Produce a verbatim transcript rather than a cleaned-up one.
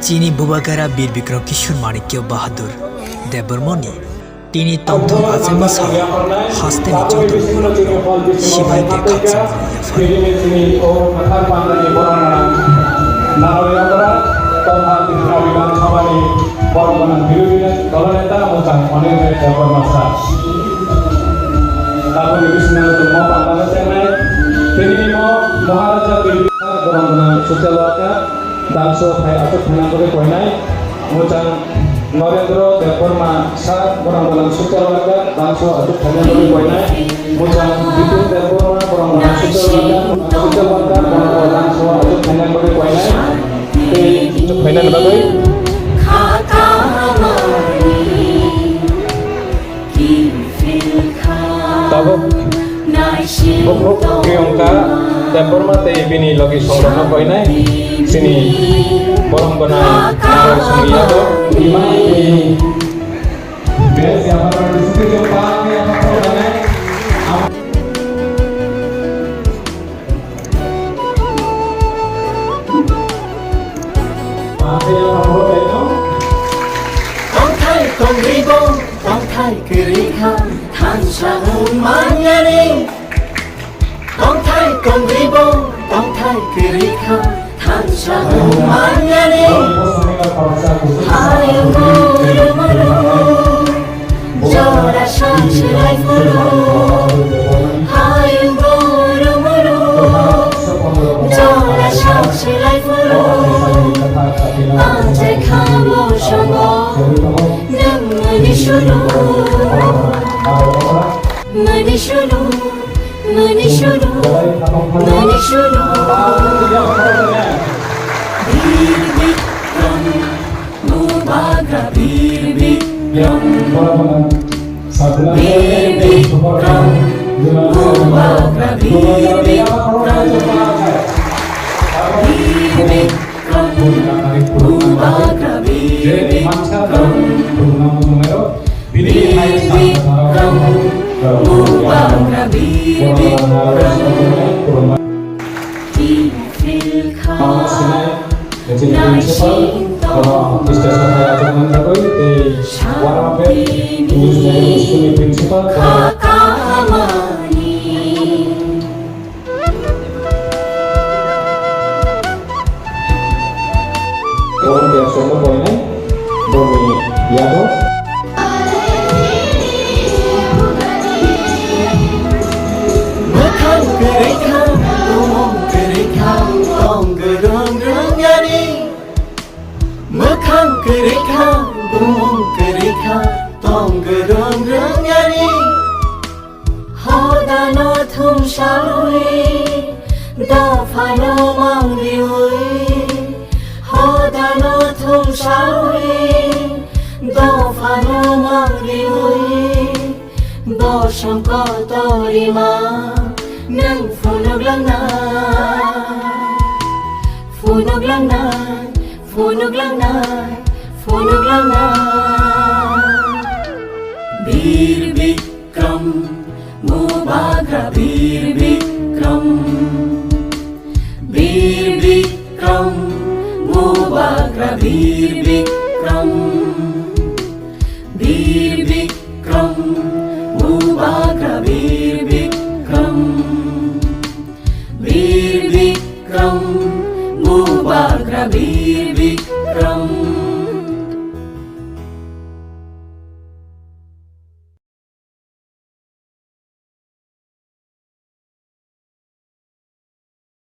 Chini Bubagra Bir Bikram Kishore Manikya Bahadur Debbarmani tini tongthok achaima sal hasteni joto sibai de khakchangmani yaphar. Borok gwnang Bhiru Doloneta Mojang Onil Debbarma sir. Tabukni bisingtwi chwngno pandano chengnai. Tini nimo Maharaja Bibisar borok gwnang social worker, dangso phai aswk phaina bagwi koinai. Mojang Norendra Debbarma sir borok gwnang social worker, dangso aswk phaina bagwi koinai. Mojang Bipul Debbarma borok gwnang social worker, social worker borok gwnang dangso aswk phaina bagwi koinai. Tei aswk phaina bagwi. Tabuk bukhuk Priyanka Debbarma tei bini logi songrokno koinai chini borom gwnang Narasongwi Yadav. Tongthai tongribo, tongthai kwrwi kha, thansa wng manyani. Tongthai tongribo, tongthai kwrwi kha, thansa wng manyani. Hayung guru muru. Jora sak swlai phuru, hayung guru muru. Jora sak swlai phuru, ajai khamo songo, nwng mani sunu, mani sunu, mani sunu, mani sunu. Bir Bikram, Bubagra Bir Bikram. Bir Bikram, Bubagra Bir Bikram. Bir Bikram, Bubagra Bir Bikram. Bir Bikram, Bubagra Bir Bikram. Principal, station hai achuk nang jagoi, tei Warapet English Medium School ni principal, Borok ni aswk no koinai, borok ni yago. Mwkhang kwrwi kha, bumung kwrwi kha, tong gwrwng rwng yani. Mwkhang kwrwi kha, bumung kwrwi kha, tong gwrwng rwng yani. Hodano thumsawi, dophano mangriwi. Hodano thumsawi, dophano mangriwi. Bosong kotorima, nwng phunuklangnai, phunuklangnai, phunuklangnai, phunuklangnai. Bir Bikram, Bubagra Bir Bikram. Bir Bikram, Bubagra Bir Bikram. Bir Bikram, Bubagra Bir Bikram. Bir Bikram, Bubagra Bir Bikram.